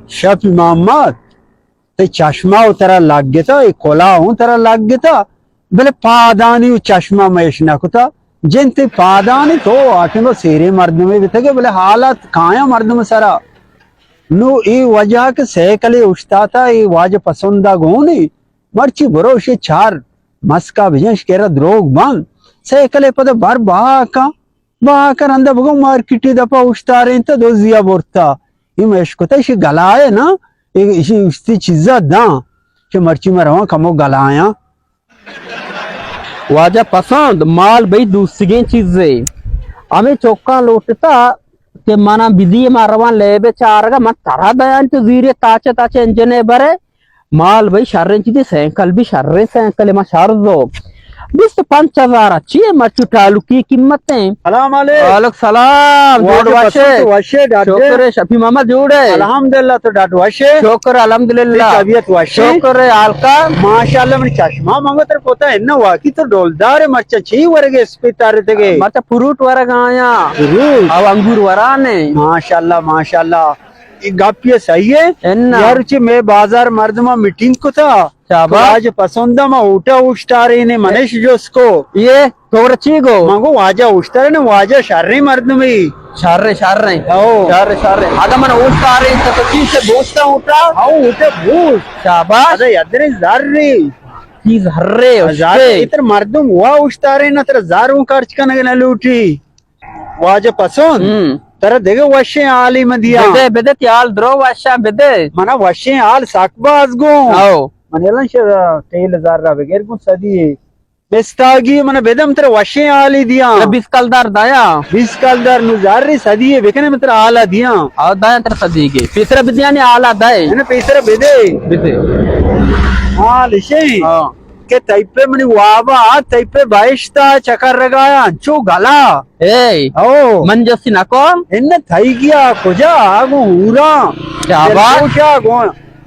شپی محمد، تئی چشمہ و ترا لگتا، اے کلا ہوں ترا لگتا، بلے پادانی و چشمہ میش نہ کتا۔ جن تئی پادانی تو آٹنگو سیرے مردمے بتگے، بلے حالات کایاں مردم سرا۔ نو اے وجہ کہ سیکلے اشتاتا، اے واجہ پسندہ گونی، مرچی برو شے چار مسکا بجنش کہ را دروگ بند۔ سیکلے پدا بر بہا کن، بہا کن رندا بگو مارکیٹی دپا اشتارینتا دزیا برتا۔ اے مشکتا شے گلائے نا، اے شے اشتی چیزا داں کہ مرچی ما رواں کمو گلایاں۔ واجہ پسند، مال بئی دوستگیں چیزے۔ ہمے چوکاں لوٹتا کہ منا بدی، ما رواں لیبے چارگا، من ترا دیان تو زیرے تاچے تاچے انجنے برے۔ مال بئی شریں چیزے، سینکل بی شریں سینکل، ما شر زو۔ بیست و پنچ ہزار چی اے مرچو ٹالکی قیمت ایں۔ سلام علیک۔ وعلیک سلام، جوڑ واجہ واشے۔ پسند تو وشے ڈاڈے۔ شکر اے، شفیع محمد جوڑ اے۔ الحمدللہ تو ڈاڈ وشے۔ شکر الحمدللہ۔ تئی طبیعت وشے۔ شکر اے، حال کا؟ ماشاءاللہ، منی چشمہ منگو تر کوتا ہے نا، واقعی تو ڈولدار اے، مرچا چی ورگے اسپیتار تگے؟ مرچا فروٹ ورگ آیا۔ فروٹ؟ او انگور ورانے۔ ماشاءاللہ، ماشاءاللہ۔ اے گپ اے صحیح اے۔ انا۔ یار چی میں بازار مردمہ میٹنگ کتا۔ شاباش۔ تو آج پسند ما اوٹا اوشتارے نے منش جوس کو۔ یہ تو گڑا چی گو؟ من گو واجہ اوشتارے نے، واجہ شریں مردمے۔ شریں، شریں۔ او۔ شریں، شریں۔ اگا من اوشتارے تو چی سے بوشتا اوٹا؟ او اوٹا بوش۔ شاباش۔ ادا یدرے زر ری۔ چی زر ری، زر اشتے۔ اتر مردم وا اوشتارے نہ تر زر اون خرچ کنگ نہ لوٹی۔ واجہ پسند، ہم۔ ترا دگہ وشیں حالی من دیاں۔ بدے، بدے، تی حال درو وشاں بدے۔ منا وشیں حال سک باز گوں۔ او۔ من الان شہ تیل زر را بگر گوں صدی۔ مستاگی من بدم ترا وشیں حالی دیاں۔ ترا بیست کلدار دایا۔ بیست کلدار نو زر ری صدی بکنے من ترا حالا دیاں۔ او دایا ترا صدی گے۔ پیسرا بدیانی حالا دائے۔ من پیسرا بدے۔ بدے۔ حال شے۔ ہاں۔ کہ تئی پہ منی وابا، تئی پہ بہشتا چکر رگایا، انچو گلا۔ اے، او۔ من جستی نکو؟ ان تئی گیا کجا؟ آگو ہورا۔ شاباش۔ دلگوشا گو،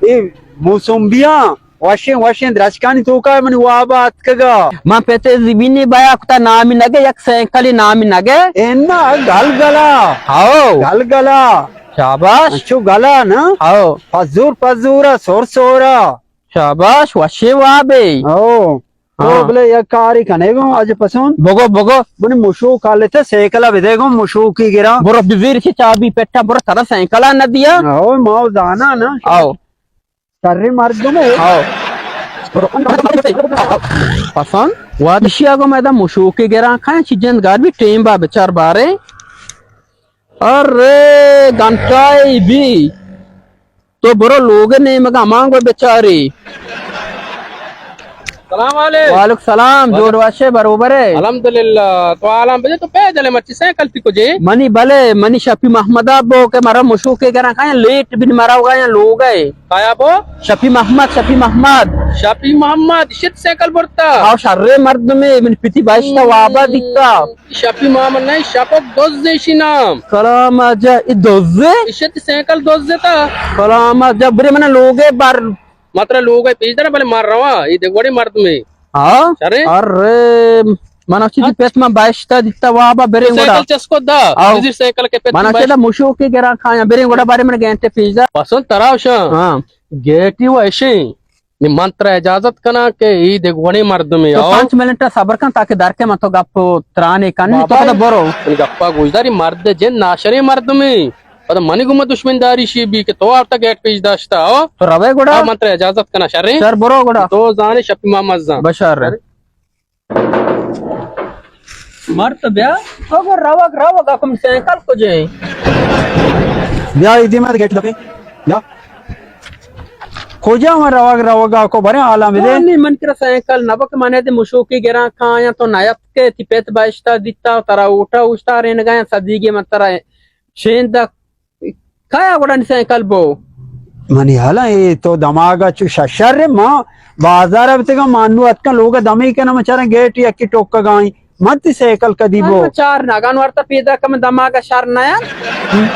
اے موسمبیاں، وشیں، وشیں درچکانی توکا منی وابا اتکگا۔ من پتے زمینی بیا کتا نامی نگے، یک سینکلی نامی نگے۔ ان گل گلا۔ ہاو۔ گل گلا۔ شاباش۔ انچو گلا نا۔ ہاو۔ پزور پزورا، سور سورا۔ شاباش، وشیں وابے۔ او۔ ہاں۔ تو بلے یک کاری کنے گو، اج پسون۔ بگو، بگو۔ منی مشوک حالت سیکل بدے گو، مشوکی گرا۔ برو بزیر چی چابی پٹا، برو ترا سیکل نہ دیا۔ او، ما زانا نا۔ آؤ۔ سری مردم ہے۔ آؤ۔ پسند؟ وادشی آگو میں دا مشوکی گرا کھائیں، چی جند گار بھی ٹیم با بچار بارے۔ ارے، گھنٹہ ای بی۔ تو برو لوگ نیمگا مانگو بچاری۔ سلام علیکم۔ وعلیکم سلام، وعلیکم۔ جوڑ واشے بروبر ہے۔ الحمدللہ۔ تو عالم بجے تو پیدل ہے، مرچی سائیکل پی کجے؟ منی بلے، منی شفیع محمد ابو کہ مرا مشوکے گران کھائیں، لیٹ بن مرا ہوگا یا لوگ ہے۔ کایا بو؟ شفیع محمد، شفیع محمد۔ شفیع محمد، شت سائیکل برتا۔ آو شرے مردمے، من پتی باشتا وابا دیتا۔ شپی ماما نہ، شپک دز ایشی نام۔ کلام آجا، ای دز؟ ایشی تی سینکل دز تا۔ کلام آجا، برے منا لوگے بر۔ ماترا لوگے پیش دارا، بلے مار روا، ای دیکھ وڑی مردمے۔ ہاں؟ شرے؟ ارے، منا چی دی پیت ما باشتا دیتا وابا برے گوڑا۔ سینکل چسکو دا، آو۔ زیر سینکل کے پیت منا چی دا مشوکے گران کھایا، برے گوڑا بارے من گینٹے پیش دا۔ پسند تراوشا۔ ہاں۔ گیٹی و ایشی۔ نی من ترا اجازت کناں کہ ای دگہ وڑیں مردمے تو آؤ۔ پنچ منٹ صبر کن تاکہ در کے من تو گپ ترانے کن، تو بابا، پدا برو۔ منی گپا گوش داری، مرد جن ناشریں مردمے۔ پدا منی گوما دشمن داری شی بی کہ تو آرتا گیٹ پیش داشتا، آؤ۔ تو روے گڑا؟ آؤ، من ترا اجازت کناں، شریں؟ شر برو گڑا۔ تو زانے شپی ماما زان۔ بشر۔ مرد بیا۔ تو گو روگ، روگ، اکم سائیکل کجے؟ بیا، ایدی مر گیٹ دپے۔ بیا۔ کجا من روگ، روگ، اکو برے حالا ملے۔ نی من کرا سائیکل نبک، من دے مشوکی گران کھایا تو نیت کے، تی پیت باشتا دیتا، ترا اوٹا اوشتا رینگایا، صدیگی من ترا شیندا کایا گڑا نی سائیکل بو؟ منی حالا اے تو دماغا چو ششر، ما بازارا بتگا، ما انو اتکا لوگا دمے کنا، ما چارا گیٹ یکی ٹوکا گائیں۔ من تئی سائیکل کدی بو؟ من چار نگان ورتا پیدا کم دماغ شر نیا۔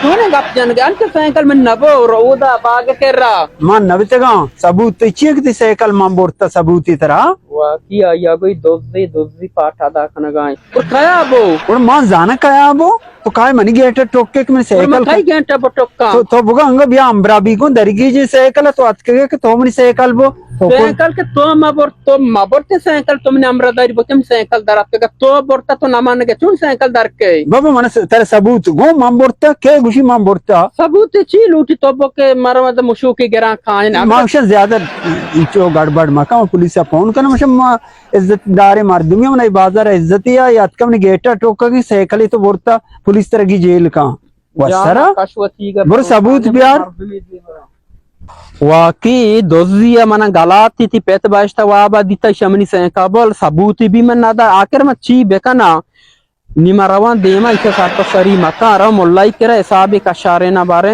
تو نے گپ جن گان کہ سائیکل من نبو، رودا باغ کرا۔ من نبتگاں، ثبوت تئی چیک تئی سائیکل من برتا ثبوتی ترا؟ واقعی آیا گوئی دزی، دزی پاٹا دا کنگائیں۔ اور کیا بو؟ اور من زانا کیا بو؟ تو کائے منی گیٹ ٹوکے کہ منی سائیکل کئی گیٹ بو ٹوکا؟ تو، تو بگا انگا بیا امبرا بی گون درگی جی سائیکل تو اتکگے کہ تو منی سائیکل بو۔ تو کون سائیکل کہ تو مبر، تو مبر تے سائیکل تو منی امبرا داری بو، تم سائیکل در اتکگا تو برتا تو نمان گے چون سائیکل در کے؟ بابا من س-، ترا ثبوت گو من برتا، کے گوشی من برتا؟ ثبوت چی لوٹی تو بو کہ مرا مشوکی گران کائن۔ ماشا زیادہ چو گڑبڑ مکا، پولیس فون کنا مشا ما عزت دار مردمی، من بازار عزتی آ، یا اتکا منی گیٹا ٹوکا کی سائیکلی تو برتا، پولیس ترگی جیل کا۔ وسرا؟ برو ثبوت بیار۔ واقعی دزی ء من گلاتی تی پت باشتا وابا دیتا شمنی سائیکل بول ثبوتی بھی من ندا، آخر من چی بکنا؟ نیمہ روان دیما ایشا سر پہ سری مکان رو ملائی کرا حسابی کشارے نہ بارے۔